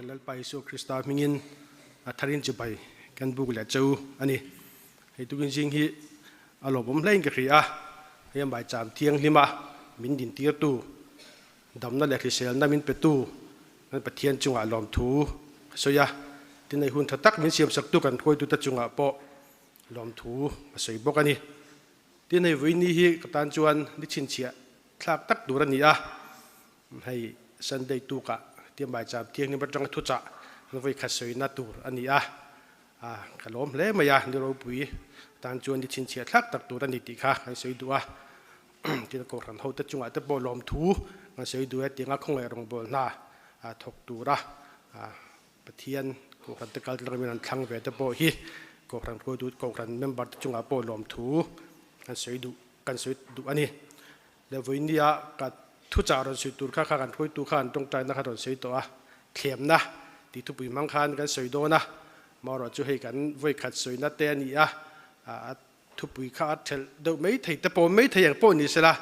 Kan Lalpa Isua Krista hmingin a tharin chibai kan buk leh cheu a ni. Hei tukin zing hi a lawmawm hlein ka hria a, hei a maicham thianghlima min dintirtu, damna leh hriselna min petu kan Pathian chungah lawmthu ka sawi a. Tin, hei hun tha tak min siamsaktu kan hruaitute chungah pawh lawmthu ka sawi bawk a ni. Tin, hei vawiin ni hi ka tan chuan ni chhinchhiah thlak tak tur a ni a. Hei Sunday tukah tia maicham thianghlim atanga thuchah an vawi khat sawina tur a ni a, ka lawm hle mai a, ni ropui tan chuan ni chhinchhiah thlak tak tur a ni tih kha kan sawi duh a. Tin, Kohhran hote chungah te pawh lawmthu kan sawi duh e tianga khawngaih rawngbâwl hna thawk tura Pathian Kohhran te kal tlang in an thlang ve te pawh hi Kohhran hruaitu Kohhran member te chungah pawh lawmthu kan sawi duh kan sawi duh a ni. Le vawinia ka thuchah rawn sawi tur kha kha kan hruaitu kha an tawngtaina kha rawn sawi tawh a, thlemna tih thupui hmang khan kan sawi dawn a, marawh chu hei kan vawikhat sawina te a ni a, a thupui kha a thelh deuh mai thei te pawh mai thei ang pawh ni sela,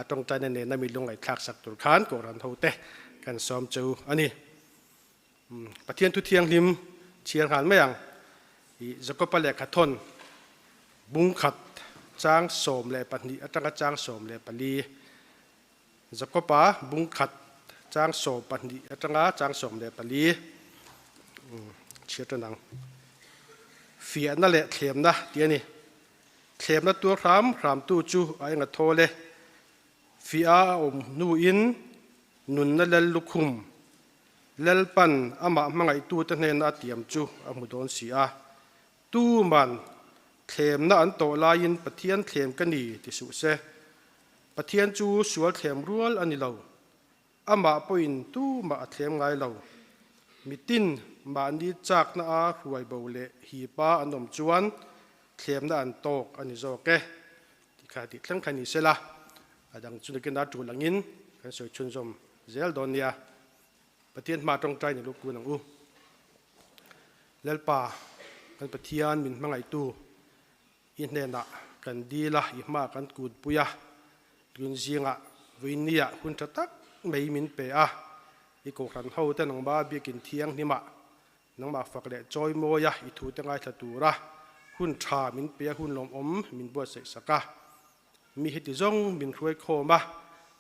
tawngtaina nena mi lungngaihthlak sak tur khan Kohhran hote kan sawm cheu a ni. Pathian thu thianghlim chhiar nghal mai ang. I Jakoba lehkha thawn bung khat chang 12 atanga chang 14. Jakoba bung khat chang 12 atanga chang 14. Chhiar tan ang. Fiahna leh thlemna tih a ni. Thlemna tur hram hramtu chu a enga thawl e. Fiah a awm hnuin nunna lel lukhum Lalpan amah hmangaihtute hnena a tiam chu a hmu dawn si a. Tuman thlemna an tawh laiin Pathian thlem ka ni ti suh se. Pathian chu sual thlem rual a ni lo. Amah pawhin tumah a thlem ngai lo. Mitin mahni chakna a hruai bo leh hipa an awm chuan thlemna an tawk a ni zawk e. Tih kha tih thleng kha ni sela, a dang chu nakin a tul angin kan sawi chhunzawm zel dawn nia. Pathian hma tawngtai ni luh kun ang u. Lalpa, kan Pathian min hmangaihtu, i hnenah kan dil a, i hmaah kan kutpui a, tun zingah vawinia hun tha tak mai min pe a, i kohhran hote nangmah biakin thianghlimah Nangmah fak leh chawi mawi a, i thute ngaithla tura hun tha min pe a, hun lawmawm min buatsaih sak a. Mi heti zawng min hruai khawm a,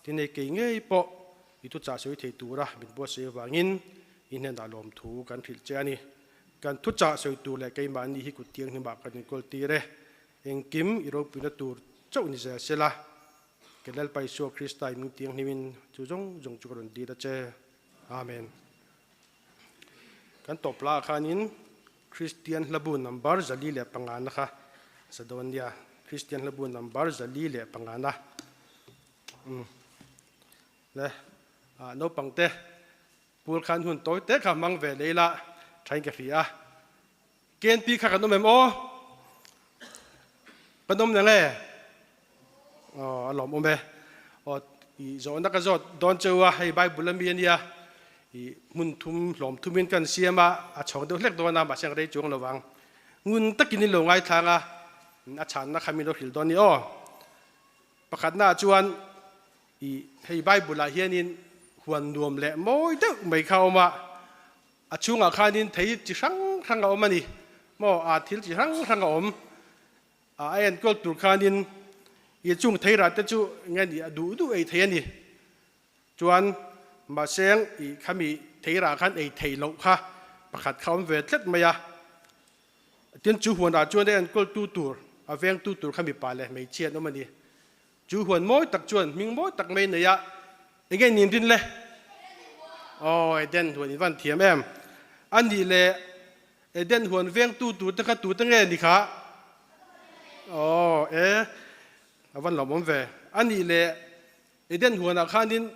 tinei kei ngei pawh i thuchah sawi thei tura min buatsaih avangin i hnenah lawmthu kan hrilh che a ni. Kan thuchah sawi tur leh keimahni hi kut thianghlimah kan inkawl tir e. Engkim i ropuina tur chauh ni zel sela, ke Lalpa Isua Krista i ming thianghlimin chu zawng zawng chu ka rawn dil a che. Amen. Kan tawp lah khanin Kristian hlabu number 405 na kha sa dawn nia. Kristian hlabu number 405 na. Um. Le a naupang te pul khan hun tawi te kha hmang ve lei la thain ka hria a. KNP kha kan awm em aw? Kan awm nang e? Aw, a lawm awm e. Aw, i zawhna ka zawt dawn cheu a, hei Bible ami a nia. I hmun thum hlawm thumin kan siam a, a chhawng deuh hlek dawn a, mahse ang rei chuang lo vang. Ngun takin in lo ngaithlang a, a chhanna kha min lo hrilh dawn ni aw. Pakhatna ah chuan i hei Bible ah hianin huan nuam leh mawi deuh mai kha a awm a, A chhungah khanin thei chi hrang hrang a awm a ni maw? A thil chi hrang hrang a awm. A a enkawl tur khanin i chung thei rah te chu nge ni a duh duh ei thei a ni. Chuan mahse i khami thei rah khan ei theih loh kha pakhat kha awm ve tlat mai a. Tin chu huanah chuan a enkawl tu tur, a veng tu tur kha mipa leh hmeichhia an awm a ni. Chu huan mawi tak chuan hming mawi tak mai nei a, enge nin rin le? Aw, Eden huan in van thiam em? A nih le, Eden huan vengtu tur te kha tu te nge ni kha? Aw, e, a van lawmawm ve. A nih le, Eden huanah khanin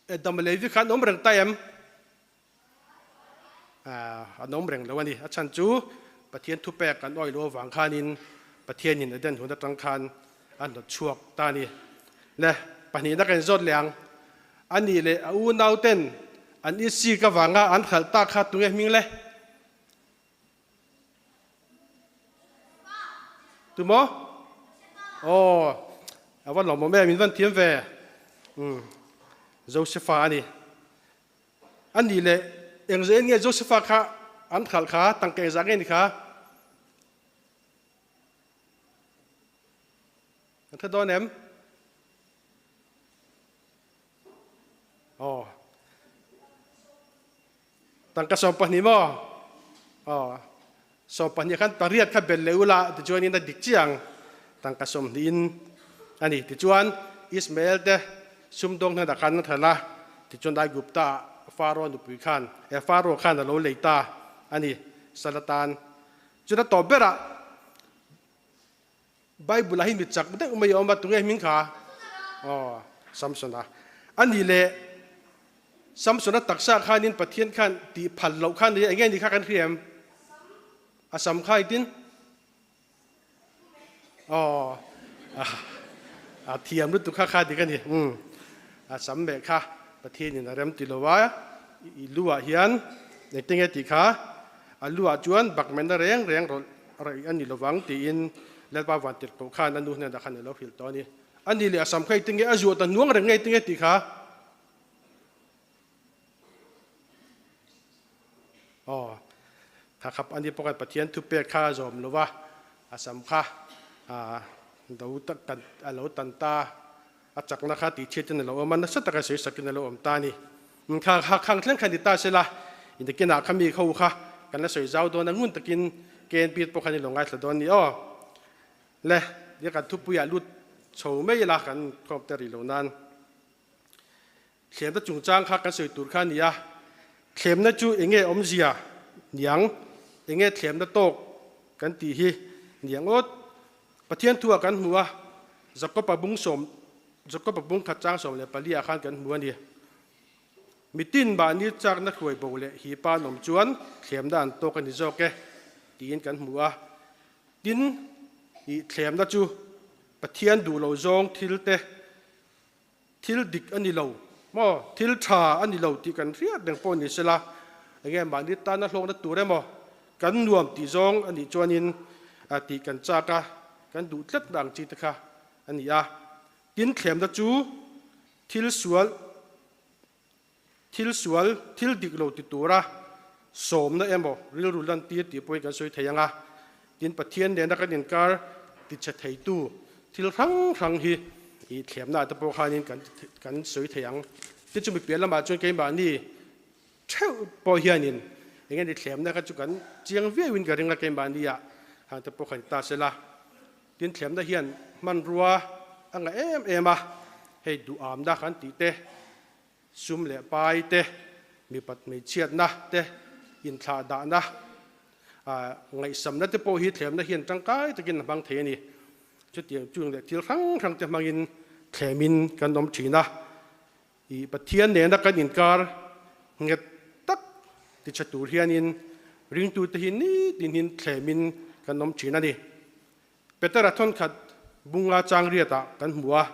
Adam leh Evi kha an awm reng ta em? An awm reng lo a ni. A chhan chu Pathian thupek an awih loh avang khanin Pathianin Eden hun atang khan a hnawt chhuak ta a ni. Le, pahnihna kan inzawt leh ang. A nih leh a unauten an isik avanga an hralh tak kha tunge hming le? Tumaw? Aw, a van lawmawm em, in van thiam ve. Josepha a ni. A nih leh Engzah in nge Josepha kha an hralh kha? Tangka engzah nge ni kha? Kan hre dawn em? Aw. Tangka 12 maw? Aw. 12 khan pariat kha bel leh ula tichuan in a dik chiah ang. Tangka 20 in a ni. Tichuan Ismael te sumdawng hnenah khan a than a, tichuan Aigupta ah Faro nupui khan, eh Faro khan a lo lei ta a ni, sal atan. Chuan a tawp berah Bible ah hi mi chak deuh mai a awm a, tunge hming kha? Aw, Samsona. A nih leh Samsona taksa khanin Pathian khan tih phal loh khan nia, enge ni kha kan hria em? A sam kha itin? Aw, a thiam lutuk kha kha dik a ni. Umm, a sam meh kha Pathianin a rem ti lo a, i lu ah hian engtinge tih kha? A lu ah chuan bakmena reng reng rawlh raih a ni lovang tiin Lalpa Vantirhkoh khan a nu hnenah khan a lo hrilh tawh a ni. A ni leh a sam kha engtin nge a zuah ta hnuang reng nge engtin nge tih kha aw kha khap a ni pawh khan Pathian thupek kha a zawm lo va, a sam kha lo a lo tan ta a chakna kha tihchhiatin a lo awm a, nasa taka sawisakin a lo awm ta a ni. Kha kha khang thleng kha ni ta sela, intakinah kha mi kho kha kan la sawi zau dawn a, ngun takin KNP pawh khan i lo ngaithla dawn ni aw. Le, nia kan thupuiah lut chho mai ila kan khawm te rih lo nan. Thlemna chungchang kha kan sawi tur kha a ni a, thlemna chu enge awmzia niang, enge thlemna tawk kan tih hi niang awt. Pathian thuah kan hmu a, Jakob-a bung sawm, Jakob-a bung khat chang 14 ah khan kan hmu a ni. Mitin mahni chakna hruai bo leh hi pa an awm chuan thlemna an tawk a ni zawk e, tiin kan hmu a. Tin, i thlemna chu Pathian duh lo zawng thil te, thil dik a ni lo maw, thil tha a ni lo tih kan hriat reng pawh ni sela, enge mahni tana hlawkna tur emaw kan nuam tih zawng a nih chuanin tih kan chak a, kan duh tlatna ang chi te kha a ni a. Tin, thlemna chu thil sual, thil sual, thil dik lo ti tura sawmna emaw rilru lantir tih pawhin kan sawi thei ang a. Tin, Pathian nena kan inkar tichhe theitu thil hrang hrang hi i thlemnaah te pawh khanin kan kan sawi thei ang. Tin, chumi piah lamah chuan keimahni theuh pawh hianin eng nge ni thlemna kha chu kan chiang viauin ka ring a keimahniah hang te pawh kha ni ta sela. Tin, thlemna hian hmanrua a ngah em em a, hei duhamna kan tih te, sum leh pai te, mipat hmeichhiatna te, inthlahdahna, ngaihsamna te pawh hi thlemna hian tangkai takin a hmang thei a ni. Chutiang chung leh thil hrang hrang te hmangin thlemin kan awm thin a, i Pathian nena kan inkar nghet tak tichhe tur hianin ringtute hi nitin thlemin kan awm thin a ni. Petera thawnkhat bunga chang riatah kan hmu a,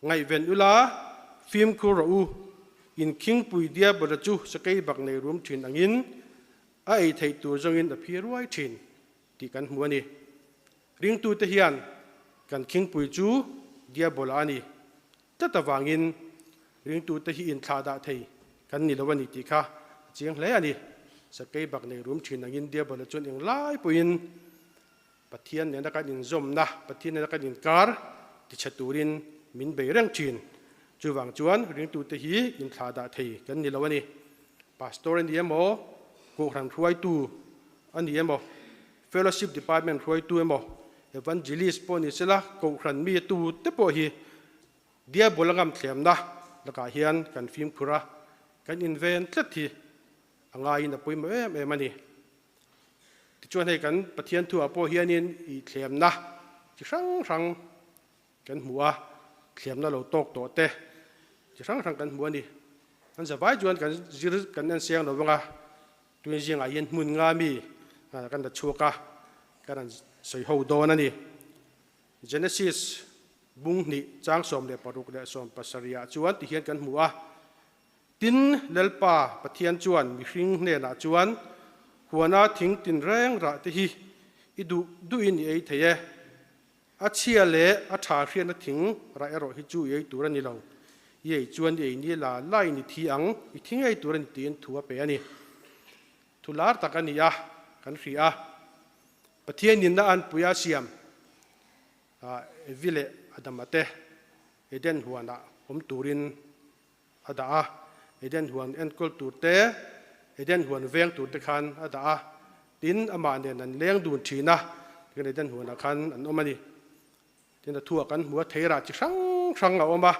Ngaihven ula, fimkhur rawh u, in khingpui diabola chu sakei bak nei rum thin angin a ei theih tur zawngin a phi ruai thin tih kan hmu a ni. Ringtute hian kan khingpui chu diabola a ni tlat avangin ringtute hi inthlahdah thei kan ni lo a ni tih kha a chiang hle a ni. Sakei bak nei rum thin angin diabola chuan englai pawhin Pathian nena kan inzawmna, Pathian nena kan inkar tichhe turin min bei reng thin. Chuvang chuan ringtute hi inthlahdah thei kan ni lo a ni. Pastor a ni emaw, Kohhran hruaitu a ni emaw, Fellowship Department hruaitu emaw, Evangelist pawh ni sela, Kohhran mi tu te pawh hi Diabol a ngamthlemna lakah hian kan fimkhur a, kan inven tlat hi a ngaiin a pawimawh em em a ni. Tichuan hei kan Pathian thuah pawh hianin i thlemna chi hrang hrang kan hmu a, thlemna lo tawk tawh te chi hrang hrang kan hmu a ni. Kan zavai chuan kan zir kan en seng lo vang a, tun zingah hian hmun nga mi kan la chhuak a, kan rawn sawi ho dawn a ni. Genesis bung hnih chang 16 leh 17 ah chuan tihian kan hmu a, Tin, Lalpa Pathian chuan mihring hnenah chuan, Huana thing tinreng rah te hi i duh duhin i ei thei e. A chhia leh a tha hriatna thing rah erawh hi chu i ei tur a ni lo. I ei chuan i ei ni la la in i thi ang, i thi ngei tur a ni tiin thu a pe a ni. Thu lar tak a ni a, kan hria a. Pathian inna an pui a siam Evi leh Adama te Eden huanah awm turin a dah a, Eden huan enkawl tur te, Eden huan veng tur te khan a dah a, tin amah nen an leng dun thin a, tikhan Eden huanah khan an awm a ni. Tin a thuah kan hmu a, theirah chi hrang hrang a awm a,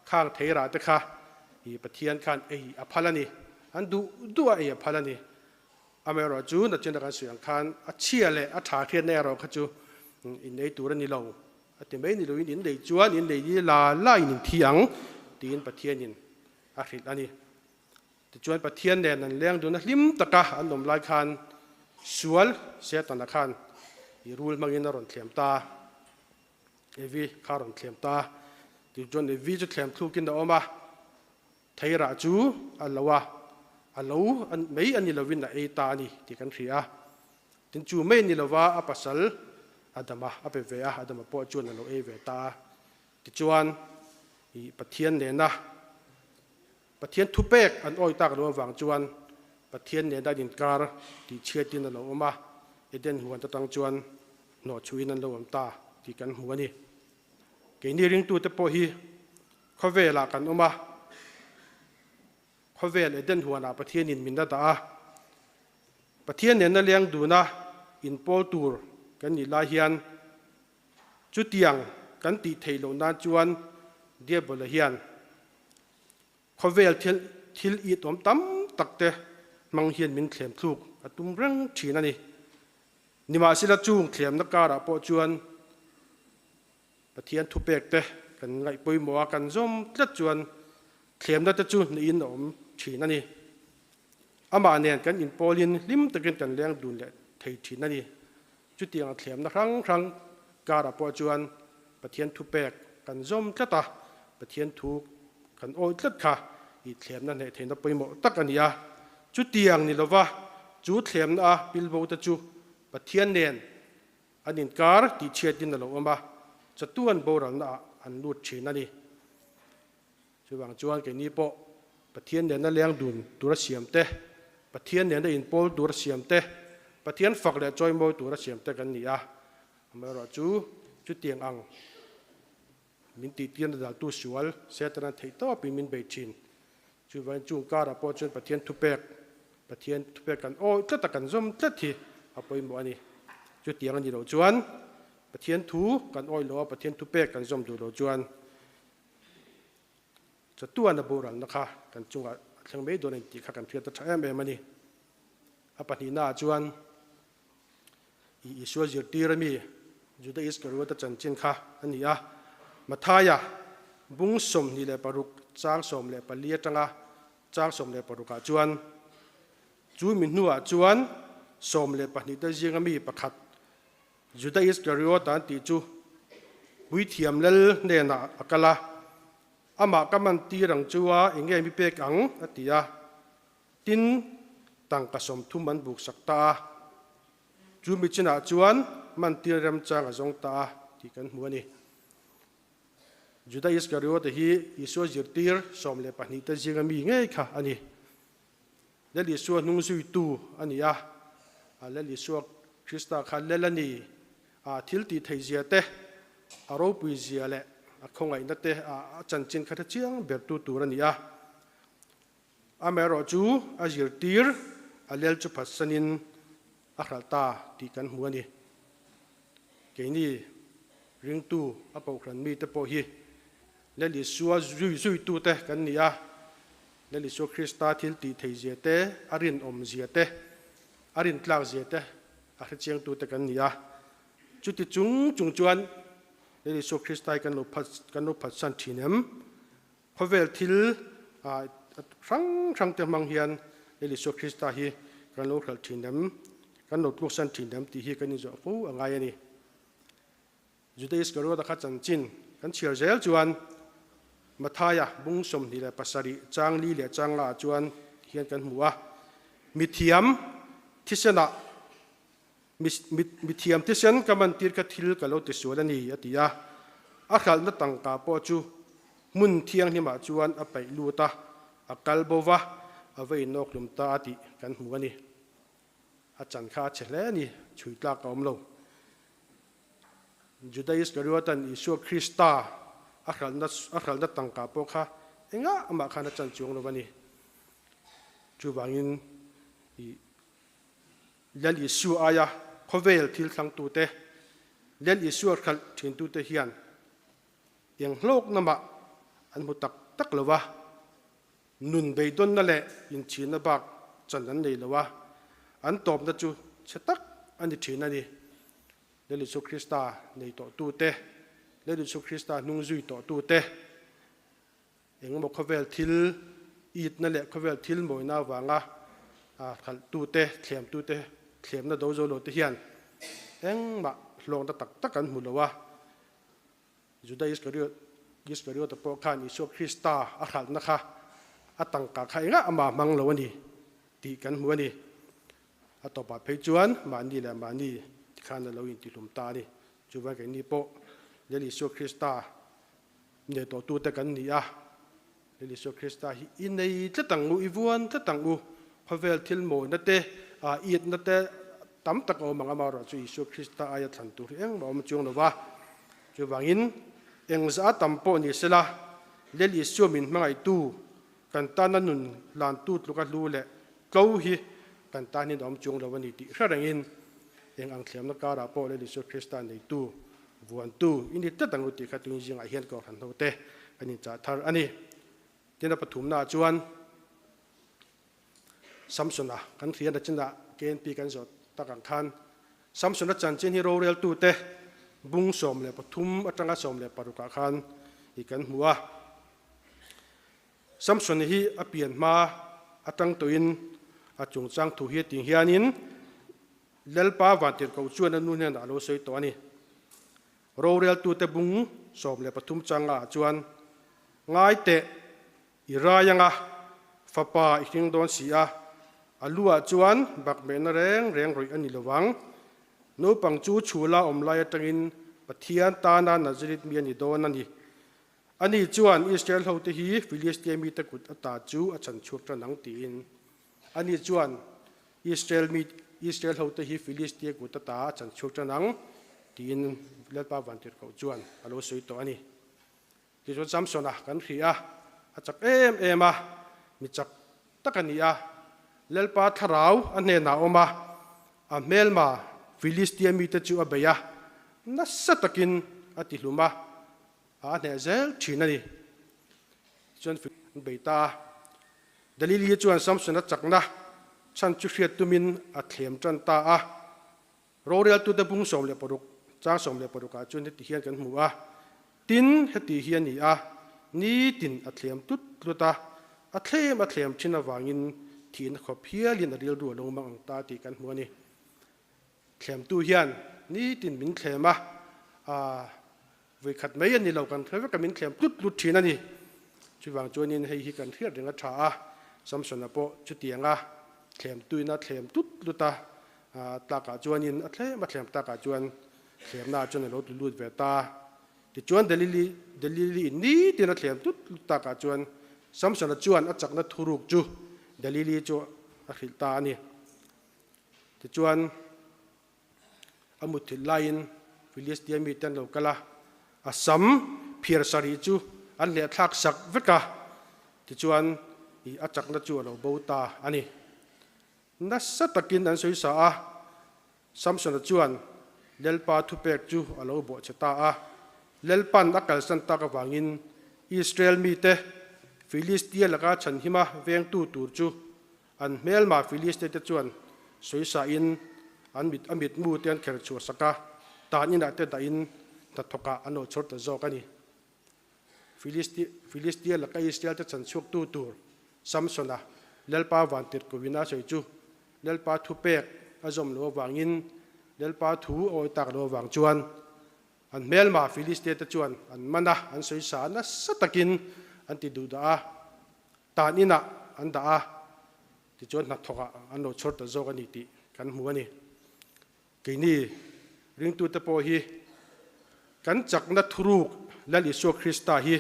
khang theirah te kha i Pathian khan ei a phal a ni, an duh duh a ei a phal a ni. Amaherawhchu nachin a kan sawi ang khan a chhia leh a tha hriatna erawh kha chu in ei tur a ni lo. A ti mai ni loin in lei chuan in lei ni la la in in thi ang tiin Pathianin a hrilh a ni. Tichuan Pathian nen an leng dun a hlim taka an awm lai khan sual Setana khan i rul hmangin a rawn thlem ta. Evi kha a rawn thlem ta. Tichuan Evi chu thlem thlukin a awm a, theirah chu a lo a, a lo mai a ni loin a ei ta a ni tih kan hria a. Tin chu mai ni lova a pasal Adama a pe ve a, Adama pawh chuan a lo ei ve ta a. Tichuan, i Pathian nena Pathian thupek an awi tak lo avang chuan Pathian nena an inkar tihchhiatin a lo awm a, Eden huan atang chuan hnawhchhuihin an lo awm ta tih kan hmu a ni. Keini ringtute pawh hi khawvelah kan awm a, Khawvel Eden huanah Pathianin min la dah a, Pathian nena leng duna inpawl tur kan nih lai hian chutiang kan tih theih loh nan chuan Diabola hian khawvel thil thil it awm tam tak te hmang hian min thlem thluk a tum reng thin a ni. Nimahsela chung thlemna karah pawh chuan Pathian thupek te kan ngaih pawimawh a, kan zawm tlat chuan thlemna te chu hnihin a awm thin a ni. Amah nen kan inpawlin hlim takin kan leng dun leh thei thin a ni. Chutiang thlemna hrang hrang karah pawh chuan Pathian thupek kan zawm tlat a, Pathian thu kan awih tlat kha i thlemna hneih theihna pawimawh tak a ni a. Chutiang ni lova chu thlemna a pilbo te chu Pathian nen An inkar tihchhiatin a lo awm a, chatuan boralna ah an lut thin a ni. Chuvang chuan keini pawh Pathian nena leng dun tura siam te, Pathian nena inpawl tura siam te, Pathian fak leh chawimawi tura siam te kan ni a. Amaherawhchu chutiang ang min tihtirna daltu sual Satan-a'n theihtawpin min bei thin. Chuvangin chung karah pawh chuan Pathian thupek, Pathian thupek kan awih tlat a, kan zawm tlat hi a pawimawh a ni. Chutiang a nih loh chuan Pathian thu kan awih loh a, Pathian thupek kan zawm duh loh chuan chatuan a boralna kha kan chungah a thleng mai dawn a ni tih kha kan hriat a tha em em a ni. A pahnihnaah chuan Isua zirtir ami Juda Iskariota chanchin kha a ni a. Mathaia bung 26 chang 14 atanga chang 16 ah chuan, Chu mi hnuah chuan 12 te zinga mi pakhat Juda Iskariota an tih chu Puithiam Lal hnenah a kal a, Amah ka man tir ang chu a, enge mi pek ang? a ti a. Tin, tangka 30 an buk sak ta a, chu mi chinah chuan mantir remchang a zawng ta a tih kan hmu a ni. Juda Iskariote hi Isua zirtir 12 te zinga mi ngei kha a ni. Lal Isua hnung zuitu a ni a, Lal Isua Krista kha lel a ni. A thil tih theih zia te, a ropui zia leh a khawngaihna te a chanchin kha hre chiang bertu tur a ni a. Amaherawhchu a zirtir a lel chu phatsanin a hralh ta tih kan hmu a ni. Keini ringtu a kohhran mite pawh hi Lal Isua zui zuitute kan ni a, Lal Isua Krista thil tih theih zia te, a rinawm zia te, a rintlak zia te a hrechiangtute kan ni a. Chuti chung chung chuan Lal Isua Krista hi kan lo phatsan thin em? Khawvel thil hrang hrang te hmang hian Lal Isua Krista hi kan lo hralh thin em, kan lo tluksan thin em tih hi kan inzawh fo a ngai a ni. Juda Iskariota kha chanchin kan chhiar zel chuan Mathaia bung 27 chang li leh chang la ah chuan hian kan hmu a, Mithiam thisenah Mithiam thisen ka mantir kha thil ka lo tisual a ni a ti a, a hralhna tangka pawh chu. Hmun thianghlimah chuan a paih lut a, a kal bo va, a va inawkhlum ta a tih kan hmu a ni. A chan kha a chhe hle a ni, chhui tlak a awm lo. Juda Iskariotan Isua Krista a hralhna a hralhna tangka pawh kha engah amah khan a chan chuang lo a ni. Chuvangin i Lal Isua aia khawvel thil thlangtute, Lal Isua hralh thintute hian eng hlawkna mah an hmu tak tak lo a, nun beidawnna leh inchhirna bak chan an nei lo a, an tawpna chu chhe tak a ni thin a ni. Lal Isua Krista nei tawhtute, Lal Isua Krista hnung zui tawhtute, Engemaw khawvel thil itna leh khawvel thil mawina avanga khalhtute, thlemtute, thlemna do zo lote hian engmah hlawkna tak tak an hmu lo a. Juda Iskariot, Iskariota pawh khan Isua Krista a hralhna kha a tangka kha engah amah hmang lo a ni tih kan hmu a ni. A tawpah phei chuan mahni leh mahni tikhan a lo intihlum ta a ni. Chuvang keini pawh Lal Isua Krista Nei tawhtute kan ni a, Lal Isua Krista hi i nei tlat ang u, i vuan tlat ang u. Khawvel thil mawina te, itna te tam tak a awm ang, amaherawh chu Isua Krista aia thlan tur hi engmah a awm chuang lo va. Chuvangin, engzah a tam pawh ni sela, Lal Isua min hmangaihtu, kan tana nun hlantu tluka hlu leh tlo hi kan tan hian a awm chuang lo a ni tih hre rengin, eng ang thliamna karah pawh Lal Isua Krista neitu, Vuantu i ni tlat ang u tih kha tun zingah hian Kohhran hote kan inchah thar a ni. Tin a pathumnaah chuan Samsona kan hriat a chinah KNP kan zawh tak ang khan Samsona chanchin hi roreltute bung 13 atanga 16 ah khan i kan hmu a. Samsona hi a pian hma atang tawhin a chungchang thu hi ting hianin Lalpa Vantirhkoh chuan a nu hnenah a lo sawi tawh a ni. Roreltute bung 13 changa ah chuan, Ngai teh, i rai anga fapa i hring dawn si a, a lu ah chuan bakmehna reng reng rawih a ni lo ang. Naupang chu chhula awm lai atangin Pathian tana Nazareth mi a ni dawn a ni. Ani chuan Israel hote hi Filistia mite kut ata chu a chhanchhuak tan ang tiin. Ani chuan, Israel mi, Israel hote hi Filistia kut ata a chan chhuak tan ang, tiin Lalpa Vantirhkoh chuan a lo sawi tawh a ni. Tichuan Samsona kan hrih a, a chak em em a, mi chak tak a ni a. Lalpa thlarau a hnenah a awm a, a hmelma Filistia mite chu a bei a, nasa takin a tihlum a, a hneh zel thin a ni. Tichuan an bei ta a. Dalili chuan Samsona chakna chhan chu hriat tumin a thlem tan ta a. Roreltute bung 16 chang 16 ah chuan heti hian kan hmu a, Tin, heti hi a ni a, nitin a thlem tlut tlut a, a thlem a thlem thin avangin thihna khawp hialin a rilru a lo mang ang ta tih kan hmu a ni. Thlemtu hian nitin min thlem a, aa Vawikhat mai a ni lo, kan hre vek a, min thlem tlut tlut thin a ni. Chuvang chuanin hei hi kan hriat reng a tha a, Samsona pawh chutianga thlem tuina thlem tlut tlut a tlakah chuanin a thlem a thlem takah chuan thlemnaah chuan a lo tlu lut ve ta. Tichuan Delili Delili in nitin a thlem tlut tlut takah chuan Samsona chuan a chakna thuruk chu Delili chu a hrilh ta a ni. Tichuan. A mutthilh laiin Filistia mite an lo kal a, a sam phiar sarih chu an hlehthlak sak vek a, tichuan i a chakna chu a lo bo ta a ni. Nasa takin an sawi sa a, Samsona chuan Lalpa thupek chu a lo bawhchhe ta a. Lalpan a kalsan tak avangin Israel mite Filistia laka chhanhima vengtu tur chu An hmelma Filiste te chuan sawisa in an mit a mitmu te an kher chhuah sak a, tan inah te dah in hnathawk ah an lo chhawr ta zawk a ni. Filisti Filistia laka Israel te chan chhuak tu tur Samsona Lalpa vantirhkoh in a sawi chu Lalpa thu pek a zawm lo avangin Lalpa thu a awi tak lo avang chuan an hmelma Filistia te chuan an man a, an sawisa nasa takin an ti duh dah a. Tan inah an dah a, tichuan hnathawkah an lo chhawr ta zawk a ni tih kan hmu a ni. Keini ringtute pawh hi kan chakna thuruk Lal Isua Krista hi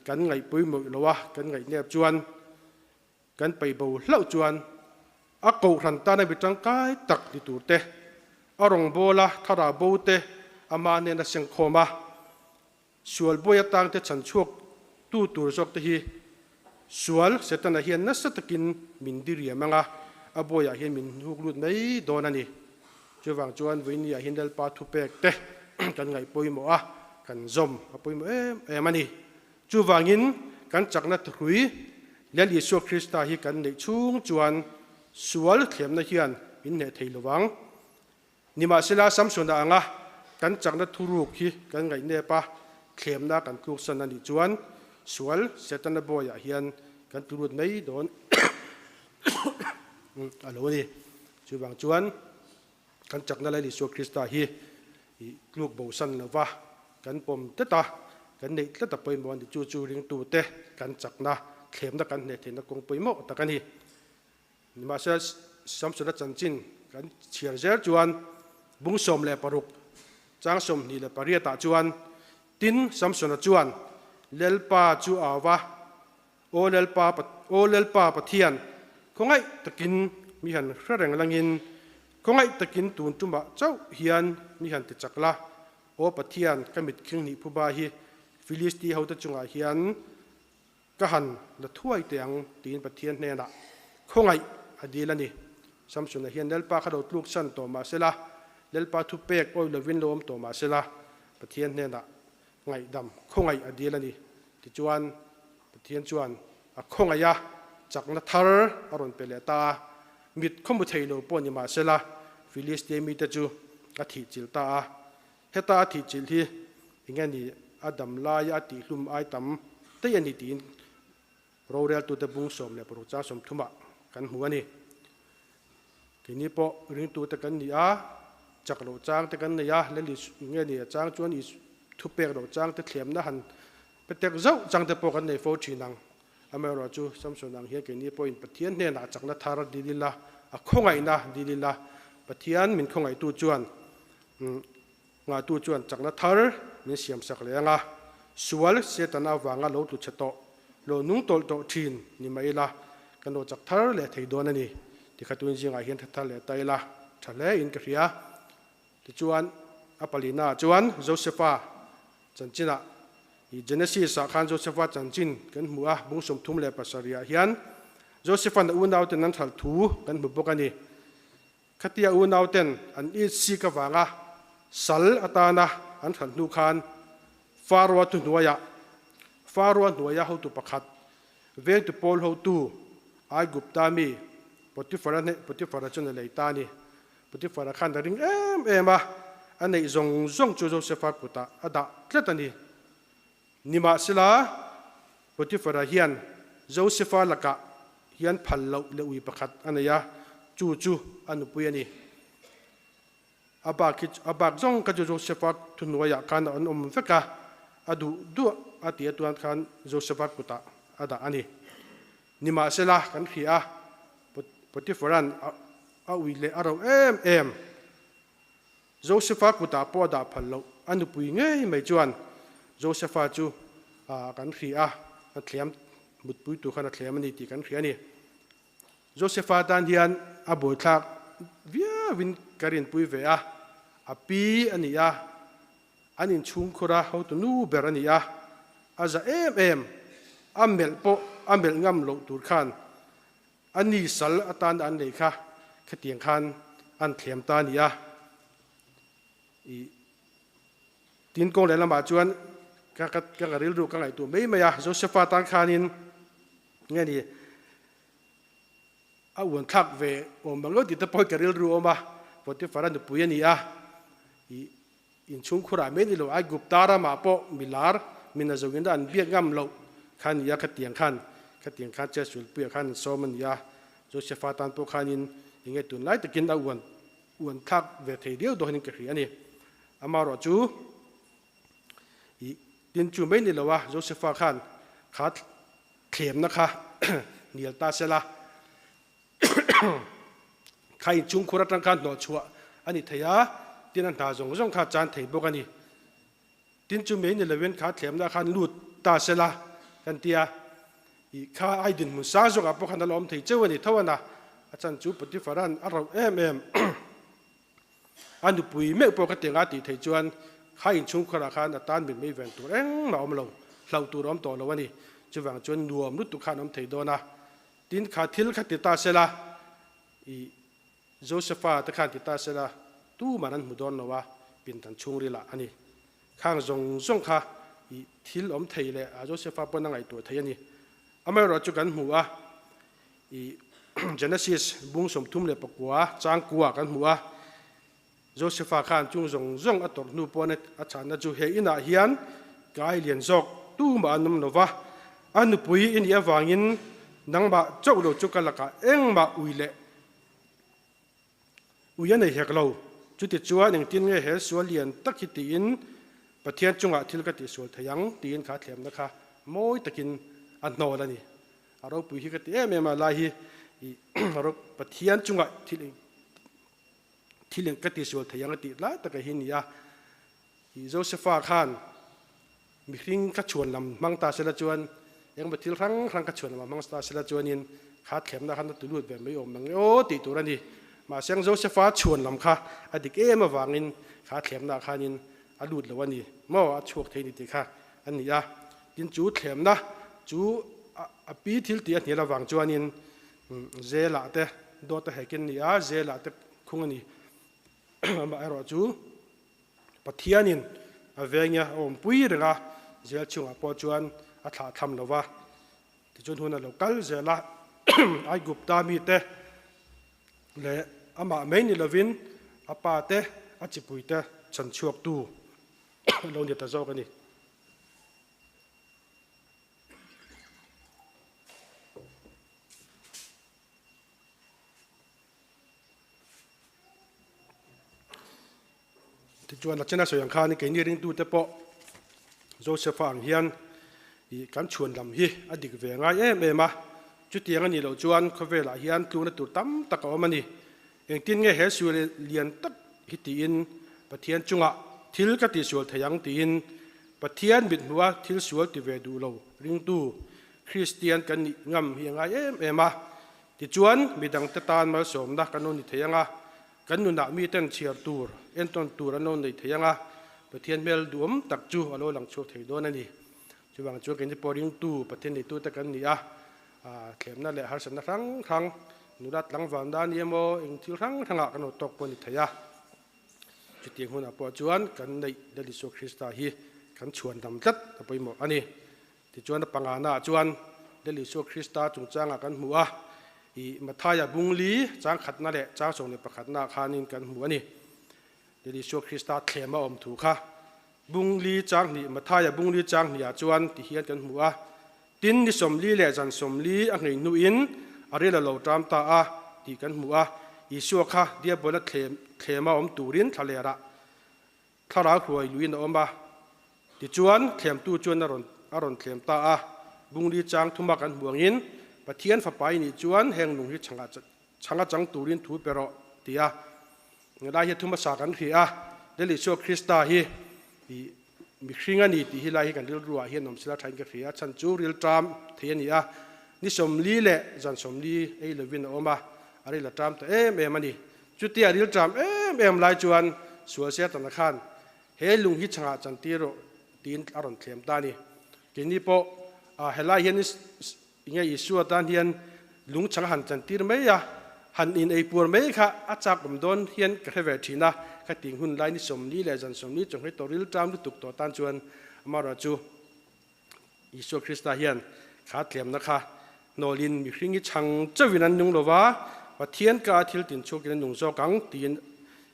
Kan ngaih pawimawh lo a, kan ngaih nep chuan kan paih bo hlauh chuan a kohhran tana mi tangkai tak ni tur te, a rawngbawla thlarau bo te ama nen a sengkhawm a, sual buai atang te chhan chhuak tu tur zawk te hi sual Setana hian nasa takin min diriam anga a buaiah hian min hnuk lut mai dawn a ni. Chuvang chuan Vawinia hian Lalpa thupek te kan ngaih pawimawh a, kan zawm a pawimawh em em a ni. Chuvangin kan chakna thahrui Lal Isua Krista hi kan neih chhung chuan sual thlemna hian min hneh thei lo vang. Nimahsela Samsona anga kan chakna thuruk hi kan ngaihnep a, thlemna kan tluksan a nih chuan sual Setana bawiah hian kan tlu lut mai dawn a lo a ni. Chuvang chuan kan chakna Lal Isua Krista hi i tluk bosan lova kan pawm tlat a, kan neih tlat a pawimawh a ni. Chu chu ringtute kan chakna, thlemna kan hneh theihna kawng pawimawh tak a ni. Nimahsela Samsona chanchin kan chhiar zel chuan bung 16 chang 28 ah chuan, Tin, Samsona chuan Lalpa chu au va, Aw Lalpa, Aw Lalpa Pathian, khawngaih takin mi han hre reng langin, khawngaih takin tun tumah chauh hian mi han ti chak la. Aw Pathian, ka mit khinghnih phuba hi Filisti hote chungah hian ka han la thuai teh ang, tiin Pathian hnenah khawngaih a dil a ni. Samsona hian Lalpa kha lo tluk san tawh mah sela, Lalpa thupek awih lovin lo awm tawh mah sela, Pathian hnenah ngaihdam khawngaih a dil a ni. Tichuan, Pathian chuan a khawngaih a, chakna thar a rawn pe leh ta a. Mit khawmu thei lo pawh ni mah sela, Filistia mite chu a thihchilh ta a. Heta a thihchilh hi eng nge ni a dam laia a tihhlum ai tam daih a ni tiin roreltute bung 16 chang 30 ah kan hmu a ni. Keini pawh ringtute kan ni a, chak loh chang te kan nei a, Lali nge ni a chang chuan i thupek loh chang te thlemna han pe tek zauh chang te pawh kan nei fo thin ang. Amaherawhchu Samson ang hian keini pawhin Pathian hnenah chakna thar dil ila, a khawngaihna dil ila, Pathian min khawngaihtu chuan ngahtu chuan chakna thar min siamsak leh ang a, sual Setana avanga lo tlu chhe tawh, lo nung tawlh tawh thin ni mah ila, kan lo chak thar leh thei dawn a ni. Tikhatun zingah hian tha thar leh ta ila tha hle in ka hria. Tichuan, a palina ah chuan Josefa chanchinah, i Genesis ah khan Josefa chanchin kan hmu a, bung 37 ah hian Josefa'n a unauten an hralh thu kan hmu bawk a ni. Khatia unauten an it sik avanga sal atana an hralh hnu khan Faroa thuhnuaiah Faroa hnuaia hotu pakhat, vengtu pawl hotu Aigupta mi Potifara hneh Potifara chuan a lei ta a ni. Potifara khan a ring em em a, a neih zawng zawng chu Josefa kutah a dah tlat a ni. Nimahsela, Potifara hian Josefa lakah hian phal loh leh ui pakhat a nei a, chu chu a nupui a ni. A bak hi a bak zawng kha chu Josefa thuhnuaiah khan an awm vek a, a duh duah a ti atuan khan Josefa kutah a dah a ni. Nimahsela, kan hria a, Potifara'n a ui leh a rauh em em. Josefa kutah pawh a dah phal loh. A nupui ngei mai chuan Josefa chu kan hria a, a thlem mutpui tur khan a thlem a ni tih kan hria a ni. Josefa tan hian a buaithlak viauin ka rinpui ve a, a pi a ni a, an inchhungkhura hotu nu ber a ni a, a za em em, a melh pawh a melh ngam loh tur khan A ni sal atan an lei kha khatiang khan an thlem ta a ni a. I tin kawng leh lamah chuan ka ka ka rilru ka ngaihtuah mai mai a, Josefa tan khanin nge ni a uan thlak ve awm ang lo tih te pawh hi ka rilru a awm a, Potiphar-a nupui a ni a, i Inchhungkhurah mai ni lo, Aigupta ramah pawh milar min a zoin a an biak ngam loh kha a ni a, khatiang khan, khatiang khan Cheswilpuia khan an sawm a ni a, Josefa tan pawh khanin enge tunlai takin a uan uan thlak ve thei riau dawn in ka hria a ni. Amaherawh chu i tin chu mai ni lo a, Josefa khan kha thlemna kha hnial ta sela, Kha inchhungkhur atang khan hnawhchhuah a ni thei a, tin a hna zawng zawng kha a chan thei bawk a ni. Tin chu mai ni lovin kha thlemna khan lut ta se la. kan ti a. I kha ai dinhmun sang zawkah pawh khan a la awm thei cheu a ni tho a na. A chan chu Potiphara'n a rauh em em. A nupui meuh pawh ka ti anga tih theih chuan kha inchhungkhurah khan a tan mit mei ven tur engmah a awm lo, hlauh tur a awm tawh lo a ni. Chuvang chuan nuam lutuk khan a awm thei dawn a. Tin, kha thil kha ti ta sela, i Josepha te khan ti ta sela, tuman an hmu dawn lo a, pindan chhungrilah a ni. Khang zawng zawng kha i thil awm thei leh a Josepha pawn a ngaihtuah thei a ni. Amaherawhchu chu kan hmu a, i Genesis bung 34 changkua kan hmu a, Josepha khan chung zawng zawng a tawrh hnu pawn a chhanna chu he inah hian kai lian zawk tumah an awm lo va, a nupui i nih avangin nangmah chauh lo chu ka lakah engmah ui leh Ui a nei hek lo. Chuti chuan engtin nge he sual lian tak hi tiin Pathian chungah thil ka tihsual thei ang tiin kha thlemna kha mawi takin a hnawl a ni. A ropui hi ka ti em em a, lai hi i Pathian chungah thil thil ka tihsual thei ang a tih lai taka hi ni a. I Josepha khan Mihring ka chhuan lam hmang ta sela chuan engemaw thil hrang hrang ka chhuan lamah hmang ta sela chuanin kha thlemna khan a tu lut ve mai awm ang e aw tih tur a ni. Mahse ang Josepha chhuan lam kha a dik em avangin kha thlemnaah khanin a lut lo a ni maw, a chhuak thei ni tih kha a ni a. Tin chu thlemna chu a pi thil tih a hnial avang chuanin Zelah te dawt a hekin a ni a, Zelah te khung a ni. Amaherawhchu. Pathianin a vengia a awmpui reng a, zel chhungah pawh chuan a thlah tham lo va. Tichuan hun a lo kal zel a, Aigupta mite leh amah mai ni lovin a pa te, a chipuite chhan chhuaktu lo ni ta zawk a ni. Tichuan a chena sawi ang khan keini ringtute pawh Josepha ang hian ih kan chhuan lam hi a dik ve ngai em em a, chutiang a nih loh chuan khawvelah hian tlukna tur tam tak a awm a ni. Engtin nge he sual lian tak hi tiin Pathian chungah thil ka tihsual thei ang tiin Pathian mithmuha thil sual ti ve duh lo ringtu Kristian kan nih ngam hi a ngai em em a. Tichuan, midangte tan malsawmna kan lo ni thei ang a, kan nunah miten chhiar tur, entawn tur an lo nei thei ang a, Pathian hmel duhawm tak chu a lo lang chhuak thei dawn a ni. Chuvang chuan keini pawh ringtu, Pathian neitute kan ni a, thlemna leh harsatna hrang hrang, nula tlangval dan i emaw, eng thil hrang hrangah kan lo tawk pawh a ni thei a. Chutiang hunah pawh chuan kan neih Lal Isua Krista hi kan chhuan dam tlat a pawimawh a ni. Tichuan a pangana ah chuan Lal Isua Krista chungchangah kan hmu a, i Mathaia bung li chang khatna leh chang 11na ah khanin kan hmu a ni. Lal Isua Krista thlem a awm thu kha bung li chang hnih Mathaia bung li chang hnih ah chuan ti hian kan hmu a, Tin ni 40 leh zan 40 a nghei hnuin a ril a lo ṭam ta a tih kan hmu a, Isua kha Diabola thlem thlema awm turin thlalerah Thlarau hruai luiin a awm a, tichuan thlemtu chuan a rawn a rawn thlem ta a. Bungli chang thuma kan hmu angin, Pathian fapa i nih chuan heng lung hi chhangah chhanga chang turin thu pe rawh, ti a. Ngelai hi thuma sa kan hria a, Lal Isua Krista hi i mihring a ni tih hi lai hi kan rilruah hian awm sila thain ka hria a, chhan chu rilṭam thei a ni a, ni 40 leh zan 40 ei lovin a awm a, a ril a ṭam ta em em a ni. Chutia rilṭam em em lai chuan sual Setana khan he lung hi chhangah chantir rawh tiin a rawn thlem ta a ni. Keini pawh helai hian nge Isua tan hian lung chhang a han chantir mai a, han in ei puar mai kha a chak awm dawn hian ka hre ve thin a, ka ting hun lai ni 40 leh zan 40 chawng hi tawh rilṭam lutuk tawh tan chuan amaherawhchu Isua Krista hian kha tlemna kha hnawlin mihring hi chhang chauhin an nung lo va, Pathian ka a thil tin chhuakin an nung zawk ang tiin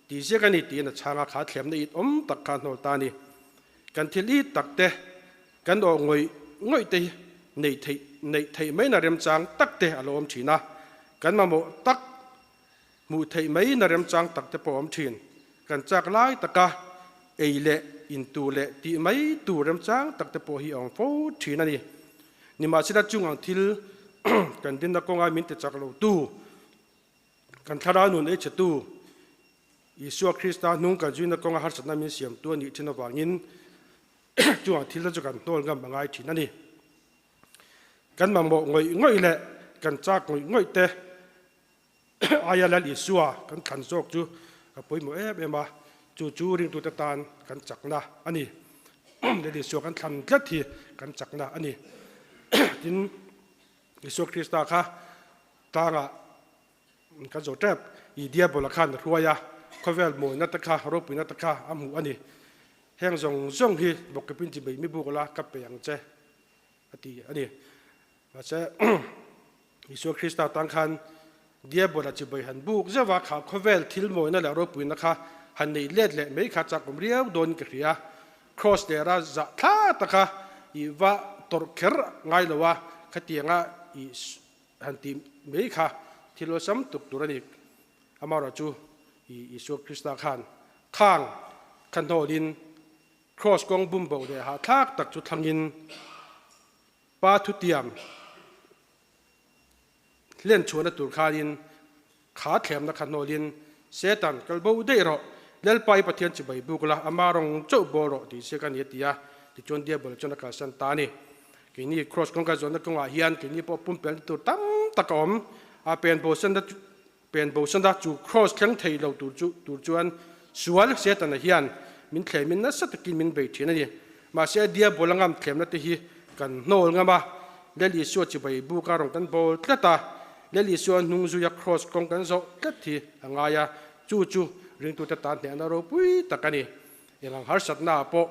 tih ziak a ni tiin a chhang a, kha tlemna it awm tak kha a hnawl ta a ni. Kan thil it tak te, kan awh ngawih ngawih te hi neih theih neih theih maina remchang tak te a lo awm thin a, kan mamawh tak Hmuh theih mai na remchang tak te pawh a awm thin. Kan chak lai taka ei leh in tur leh tih mai tur remchang tak te pawh hi a awm fo thin a ni. Nimahsela chung ang thil kan dinna kawnga min ti chak lo tu, kan thlarau nun ei chhe tu, Isua Krista hnung kan zuina kawnga harsatna min siam tu a nih thin avangin chung ang thil te chu kan hnawl ngam a ngai thin a ni. Kan mamawh ngawih ngawih leh kan chak ngawih ngawih te aia Lal Isua kan thlan zawk chu a pawimawh em em a, chu chu ringtute tan kan chakna a ni. Lal Isua kan thlan tlat hi kan chakna a ni. Tin, Isua Krista kha tlangah kan zawh tep, i diabola khan a hruai a, khawvel mawina te kha, ropuina te kha a hmuh a ni. Heng zawng zawng hi bawkkepin chi mai mi buk la ka pe ang che a ti a ni. Mahse, Isua Krista tan khan diabola chibai han buk zeuh a, kha khawvel thil mawina leh ropuina kha han nei let leh mai kha chak awm riau dawnin ka hria. Kraws lera zah thla taka i va tawrh kher ngai lo a, khatianga i han ti mai kha thil awlsam tuk tur a ni. Amaherawhchu i Isua Krista khan khang kha hnawlin Kraws kawng bumbo leh hahthlak tak chu thlangin Pa thutiam hlen chhuahna tur khanin kha thlemna kha hnawlin, Satan, kal bo daih rawh, Lalpa i Pathian chibai buk la, ama rawng chauh bawl rawh tih se ka ni a ti a, tichuan Diabol chuan a kalsan ta a ni. Keini Kraws kawngka zawhna kawngah hian keini pawh pumpelna tur tam tak a awm, a pen bosanna pen bosanna chu Kraws thleng thei lo tur chu tur chuan sual Setana hian min thlemin nasa takin min bei thin a ni. Mahse Diabol a ngam thlemna te hi kan hnawl ngam a, Lal Isua chibai buka rawn kan bawl tlat a, Lal Isua hnung zuia Kraws kawng kan zawh tlat hi a ngai a, chu chu ringtute tan hnehna ropui tak a ni. Engang harsatna ah pawh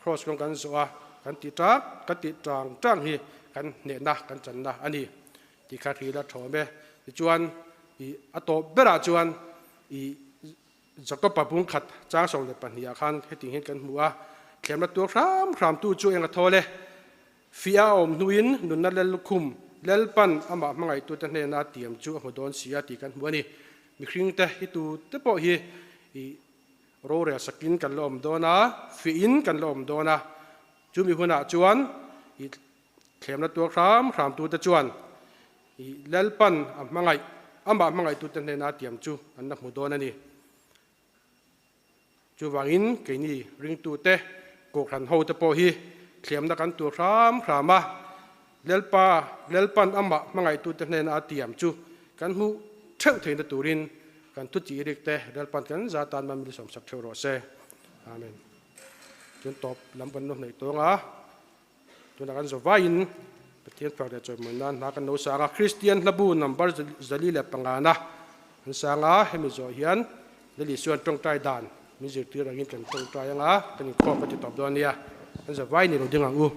Kraws kawng kan zawh a, kan tih tang kan tih tang tang hi kan hnehna kan channa a ni tih kha hril a thawm e. Tichuan ih a tawp berah chuan ih Jakob-a bung khat chang 12 ah khan heti hian kan hmu a, Thlemna tuar hram hram tu chu eng a thawl e? Fih a awm hnuin nunna lel lukhum Lalpan amah hmangaihtute hnena tiam chu a hmu dawn si a tih kan hmu a ni. Mihringte hi tu te pawh hi i rorel sakin kan la awm dawn a, fihin kan la awm dawn a, chumi hunah chuan i thlemna tuar hram hram tute chuan I Lalpan a hmangaih, amah hmangaihtute hnena tiam chu an la hmu dawn a ni. Chuvangin keini ringtute, Kohhran hote pawh hi thliamna kan tur hram hram a, Lalpa, Lalpan amah hmangaihtute hnena a tiam chu kan hmuh theuh theihna turin kan thu chi rikte Lalpan kan za tan man min sawmsak theuh rawh se. Amen. Tun tawp lam kan lo hnaih tawng a. Tunah kan zawvaiin Pathian fak leh chawimawi nan hna kan lo sang a, Kristian hlabu number 405 an sang a, hemi zawh hian Lal Isuan tawngtai dan min zirtir angin kan tawngtai anga kan inkhawm ka ti tawp dawn nia, kan zavai ni lo ding ang u.